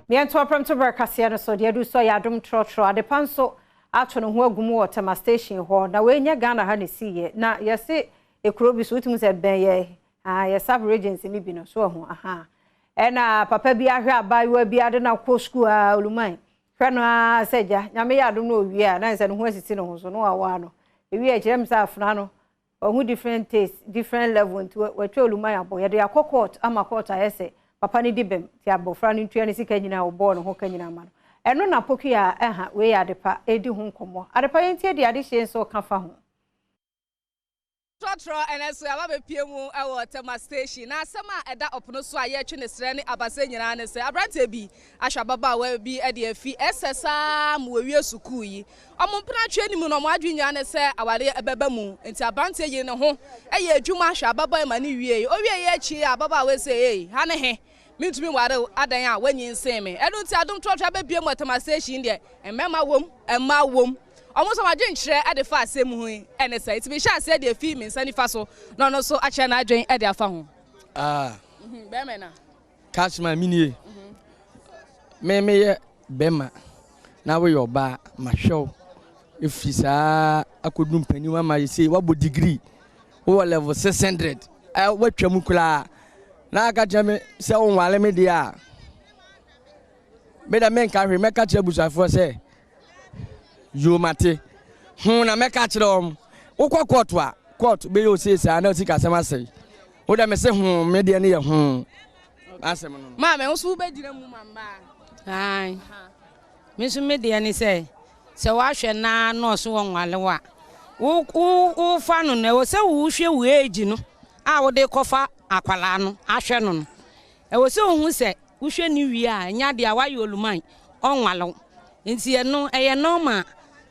Yɛnto aprɛmto berɛ kaseɛ no so deɛ adu so yɛ adom trɔtrɔ adepa nso ato ne ho agu mu wɔ Tema Station hɔ na wei nyɛ Ghana ha ne siiɛ na yɛse ekuro bi so wotumi sɛ bɛn yɛ ah yɛ sub regions ne bi no so ɛho aha ɛna papa bi ahwɛ abaayewa bi ade na kɔ sukuu a oluman hwɛ no ara sɛ gya nyame yɛ adom na owie a na sɛ ne ho asisi ne ho so na wawa no ewie akyerɛ m sɛ afena no ɔho different taste, different level, nti watwa oluman abɔ. Yɛde akɔ court ama court ayɛ sɛ papa no di bɛm, nti abɔfra no ntua ne sika nyinaa ɔbɔɔ ne ho ka nyinaa ma no. Ɛno na poki a ɛha wei yɛ adepa ɛdi ho nkɔmmɔ. Adepa yɛntie deɛ adehyɛ nso ka fa ho. Trɔtrɔ ɛnɛ so aba bɛpie mu ɛwɔ Tema Station, na asɛm a ɛda ɔpono so a yɛtwe ne serɛ ne abasɛ nyinaa ne sɛ aberanteɛ bi ahwɛ ababaawa bi de afi ɛsɛ saa ma wɔwie sukuu yi. Ɔmo mpena atwe anim no, ɔmo adwene nyinaa ne sɛ awareɛ ɛbɛba mu, nti aberanteɛ yi ne ho ɛyɛ adwuma hwɛ ababaawa ma ne wie. Owie yɛ akyi a, ababaawa sɛ, "Ei, ha ne he mentumi nware wo, adan a woanyinsɛn me." Ɛno nti adom trɔtrɔ abɛpie mu wɔ Tema Station deɛ, mmarima wom, mmaa wom, ɔmo nso adwenkyerɛ ɛde fa asɛm ho yi ɛne sɛ nti mehyɛ aseɛ de afi me nsa nifa so na ɔno nso akyerɛ n'adwen ɛde afa ho. Ah. Bɛrima na. Cashman, mi nie. Me meyɛ bɛrima na woyɛ ɔbaa, mahwɛ wo ɛfiri saa akɔdu mpanim ama yɛ sei, woabɔ degree, wowɔ level 600, woatwa mu koraa na aka kyerɛ me sɛ wonwale me deɛ a, meda menka hwee. Mɛka kyerɛ abusuafoɔ sɛ yoo, mate ho na mɛka kyerɛ wɔn. Wokɔ court a, court bɛyɛ osei saa na osika asɛm asɛe wo dɛ. Mese ho me deɛ no yɛ ho asɛm no. Maame, wo nso wobɛgyina mu ma mmaa? Ae. Me nso me deɛ ne sɛ sɛ woahwɛ naa na ɔso wɔ nwale wo a, wofa no no, ɛwɔ sɛ wohwɛ wo age no a wode kɔfa akwalaa no ahwɛ no no. Ɛwɔ sɛ wohu sɛ wohwɛ ne wie a, ɛnyɛ adeɛ a woayɛ oluman ɔnwale wo. Nti ɛno ɛyɛ normal.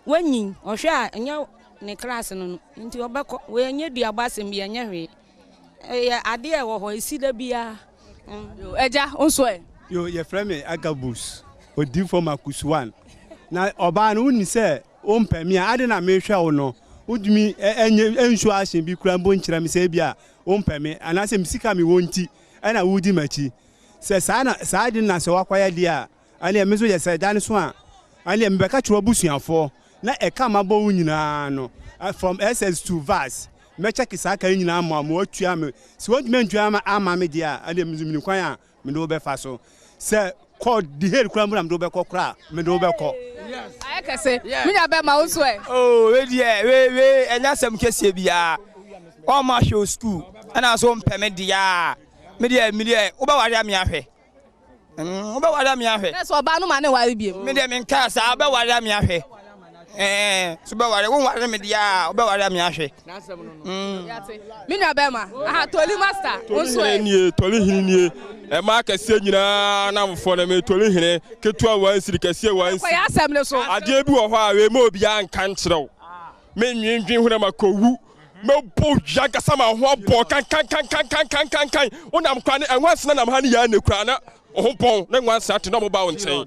Woanyin ɔhwɛ a, ɛnyɛ ne class no no nti ɔbɛkɔ. Wei ɛnyɛ duabɔ asɛm bi, ɛnyɛ hwee, ɛyɛ adeɛ a ɛwɔ hɔ, ɛsi da biara. Agya, wo nso ɛ? Yo, yɛfrɛ me Agabus Odiyifoɔ Marcus One. Na ɔbaa no wonni sɛ wompɛ me a, ade na mehwɛ wo no, wotumi ɛnyɛ ɛnsu ahyɛn bi kura mpo nkyerɛ me sɛ ebi a wompɛ me anaasɛ me sika mewɔ nti ɛna wodi m'akyi. Sɛ saa na saa de na sɛ wakɔyɛ deɛ a, ɛneɛ me nso yɛ sɛ da no so a, ɛneɛ mebɛka kyerɛ abusuafoɔ na ɛka mabɔ wo nyinaa no from SS to VAS, mɛkyɛke saa ka yi nyinaa ma ma watua me. Sɛ wɔntumi antua ama me deɛ a, ɛneɛ me nso menim kwan a mede wo bɛfa so. Sɛ kɔ di hell kora mu na mede wo bɛkɔ kora a, mede wo bɛkɔ. Ayɛ kɛse. Me nua bɛrima, wo nso ɛ? Oh, wei deɛ, wei wei ɛnyɛ asɛm kɛseɛ biara. Wɔn ahwɛ wo sukuu ɛna so mpɛ me deɛ a, me deɛ wobɛware a me ahwɛ. Wobɛware a me ahwɛ. Na sɛ ɔbaa no ma ne ware biem? Me deɛ menkaa saa, wobɛware a me ahwɛ. So wobɛware, wonware me deɛ a, wobɛware a me ahwɛ. Me nua bɛrima aha, Toli Master, wo nso ɛ? Nie Toli hene nie, ɛma akɛseɛ nyinaa namfoɔ no. Me Toli hene ketewa 1 cedi, kɛseɛ 1 cedi. Kɔyɛ asɛm ne so. Adeɛ bi wɔ hɔ a wei ma obiara nka nkyerɛ wo. Menwendwen ho na makɔwu, mɛbɔ wia nkasa ma ho abɔ kankankankankankankan. Wonam kwa ne ɛnwansena nam ha ne yɛa ne kura na wo ho bɔn na nwansena te na ɔmoba wo nkyɛn.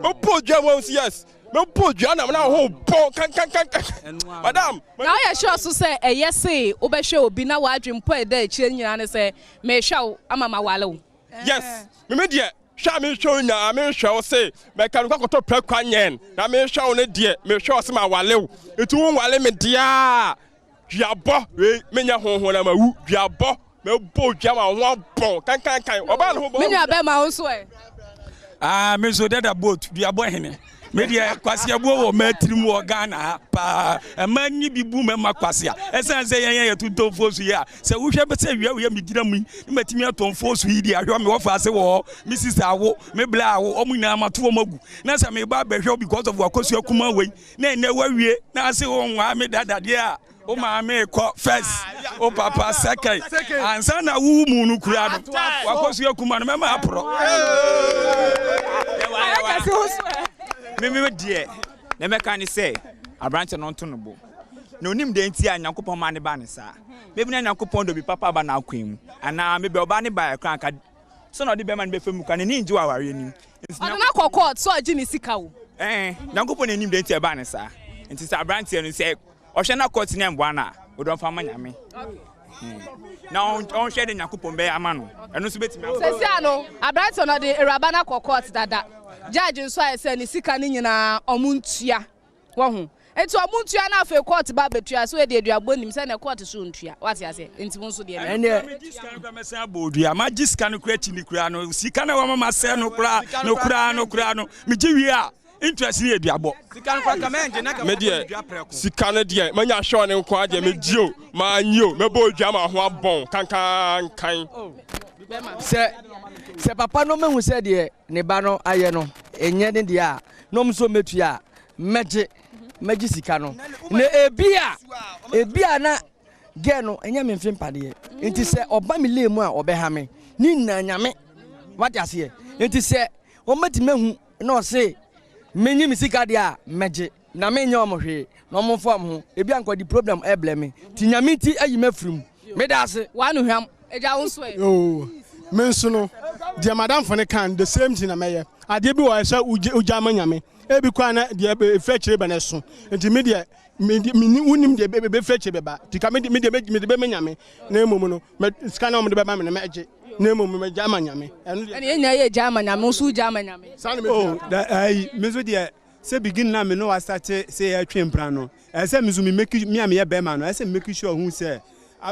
Mɛbɔ dua mu ahụ si yes, mɛbɔ dua nam na ho bɔn kankankankan, madam. Na woyɛ sure so sɛ ɛyɛ se wobɛhwɛ obi na w'adwen mpo a ɛda akyire nyinaa ne sɛ mehwɛ wo ama mawale wo? Yes, meme deɛ, hwɛ a mehwɛ wo nyinaa, mehwɛ wo se mɛka no kɔkɔtɔ prɛ kwa nyɛn na mehwɛ wo no deɛ, mehwɛ wo se mawale wo, nti wo nwale me deɛ a, duabɔ wei menyɛ honhom na mawu. Duabɔ, mɛbɔ dua ma ho abɔn kankankan, ɔbaa ne ho bɔ. Me nua bɛrima, wo nso ɛ? Ah, me nso dada boat duabɔ hene. Me deɛ, kwaseabuo wɔ mmaa tirim wɔ Ghana ha paa. Mmaa ni bi bu mmarima kwasea ɛsiane sɛ yɛn yɛ tontɔnfoɔ so yi a, sɛ wohwɛ bɛ sɛ wia wia megyina mu yi ne matumi atɔnfoɔ so yi deɛ, ahwɛ me wɔfa ase wɔ hɔ, me sista awo me bla awo, ɔmo nyinaa mato wɔn agu na sɛ meba abɛhwɛ wo because of wakosua kuma wei na ɛnɛ wawie na ase wo nwaa me dada deɛ a, wo maame kɔ first, wo papa second, ansa na wo mu no kura no wakosua kuma no mɛma aporɔ. Ayɛ kɛse, wo nso ɛ? Meme deɛ na mɛka ne sɛ aberante no nto no bo na onim deɛ nti a Nyankopɔn ma ne ba ne saa. Maybe na Nyankopɔn dɔ bi papa ba n'akwan mu anaa maybe ɔbaa ne ba ɛkora anka sɛ na ɔde bɛrima no bɛfɛ mu kora n'ani ngye wɔ awareɛ nim. Ɔde no akɔ court sɛ ɔgye ne sika o. Nyankopɔn n'anim deɛ nti ɛbaa ne saa, nti sɛ aberanteɛ no sɛ ɔhwɛ na court ne mboa no a, wode ɔmfa ma Nyame na ɔnhwɛ de Nyankopɔn bɛyɛ ama no, ɛno nso bɛtumi afa. Sɛsi ano, aberanteɛ no ɔde awuraba no akɔ court dada. Judge nso ayɛ sɛ ne sika no nyinaa ɔmo ntua. Wahu? Nti ɔmo ntua na afei court ba abɛtua so ɛdeɛ aduabɔ nim sɛ na court so ntua. Wate aseɛ? Nti mo nso deɛ me. Ɛnneɛ. Megye sika no koraa mɛsan abɔ odua. Magye sika no koraa akyi no koraa no, sika no a wama masɛe no koraa no koraa no koraa no, megye wie a, interest no yɛ duabɔ. Me deɛ, sika no deɛ, manya ahwɛ ɔne nko ara deɛ, megye o, mannye o, mɛbɔ odua ma ho abɔn kankankan. Sɛ, sɛ papa no mahu sɛ deɛ ne ba no ayɛ no, ɛnyɛ ne deɛ a, na ɔmo nso mɛtua a, mɛgye, mɛgye sika no. Na ebi a, ebi a na girl no ɛnyɛ me mfe mpadeɛ. Nti sɛ ɔba me lane mu a ɔbɛha me. Ne nyinaa nyame. Wate aseɛ? Nti sɛ ɔmɛtumi ahu na ɔse menye me sika deɛ a mɛgye. Na menyɛ ɔmo hwee. Na ɔmo mfa ɔmo ho. Ebi a nka ɔde problem ɛɛblɛ me. Nti nyame nti ayi me afiri mu. Meda ase. W'ano hwam. Agya wo nso ɛ? Oo, me nso no, deɛ m'adamfo no kaa no, the same thing na mɛyɛ. Adeɛ bi wɔ hɔ a ɛsɛ sɛ wogya ma Nyame. Ebi koraa na deɛ ɛfiri akyire ba no ɛso. Nti me deɛ, me deɛ, menni, wonnim deɛ ɛbɛfiri akyire bɛba. Nti ka me deɛ, me deɛ mede bɛma Nyame. Na mmom no, mɛ, sika no a wɔde bɛma me no, mɛgye. Na mmom mɛgya ama Nyame. Ɛno deɛ. Ɛne yɛn nyinaa yɛ gya ama Nyame, wo nso wogya ama Nyame. Saa na mɛtumi Oh, aka. da, ayi, me nso deɛ, sɛ begin na me ne wo asate sɛ yɛretwe mpena no, ɛsɛ sɛ me nso me make, me a meyɛ bɛrima no, ɛsɛ sɛ me make sure hu sɛ,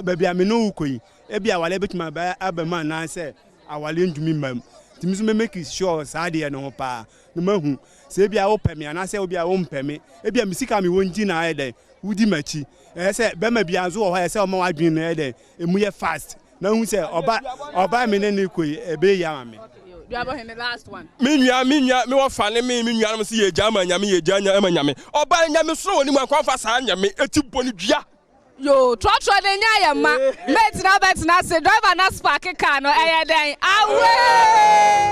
baabi a me ne wo kɔ yi, ebia awareɛ bɛtumi aba aba mu anaasɛ awareɛ ntumi mma mu. Nti me nso me make sure saa adeɛ no ho paa na mahu sɛ ebia wopɛ me anaasɛ ebia wompɛ me. Ebia me sika a mewɔ nti na ayɛ dɛn wodi m'akyi. Ɛyɛ sɛ bɛrima biara nso wɔ hɔ a ɛyɛ sɛ ɔma w'adwene no yɛ dɛn emu yɛ fast na hu sɛ ɔba ɔba me ne ne kɔ yi ɛbɛyɛ yie ama me. Me nua, me nua, me wɔfa ne me, me nuanom se yɛgya ama Nyame, yɛgya ama Nyame. Ɔba Nyame soro wɔ ne mu anka ɔmfa saa Nyame eti bɔ no dua. Yoo trɔtrɔ de nya yɛ ma mate na bɛtena ase driver na spark car no ɛyɛ dɛn away.